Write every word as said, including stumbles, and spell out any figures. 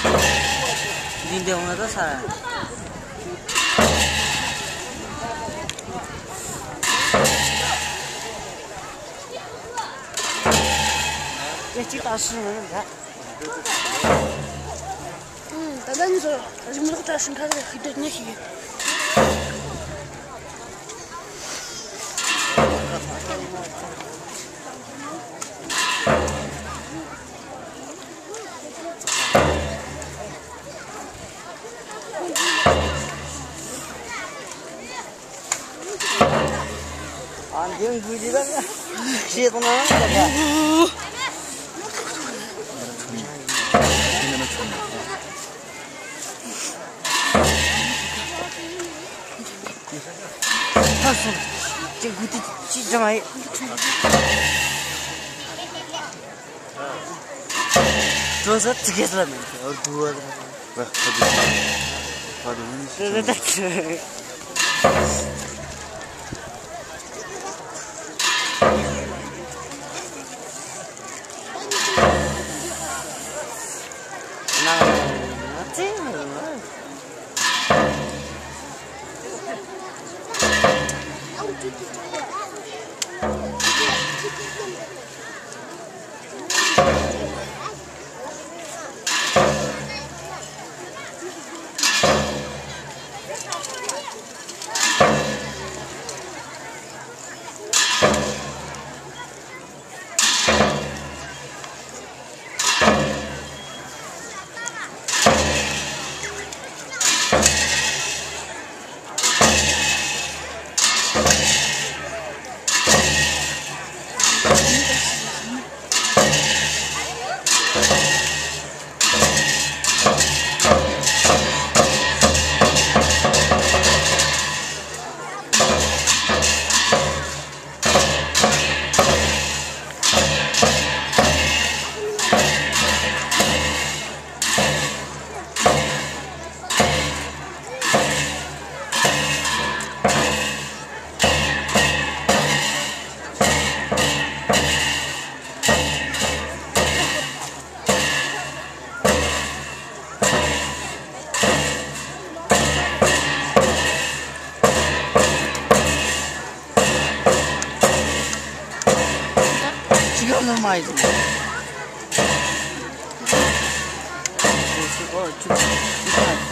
འདི་འདི་འོང་ད་ས། ཅེ་ཅི་ད་སུ་ད། ད་ད་ནི་ཟོ་རི་མོ་ལོག་བཀྲ་ཤིས་ཁ་ལ་ཤི་དེ་ནི་ཤི། ཨ་འདི་འགུལ་གྱི་ད་ཤེས་དང་ན། ཧ་སོང་། ཅི་དགུ་ཏི་ཅི་ཅི་མ་ཡེ། ཀྲོ་ས་ཙི་གེ་སླ་མེད་ཀྱི་ཨོ་དུ་བ་དང་། ཝ་ཧ་དུ་ཧ་དུ་ཧུན་ཤི་ད་ད་ད། ན་ན་ཙི་ན། ཅི་ག་ལ་མ་ཡིན། ཨོ་ཅི་ཅི་ག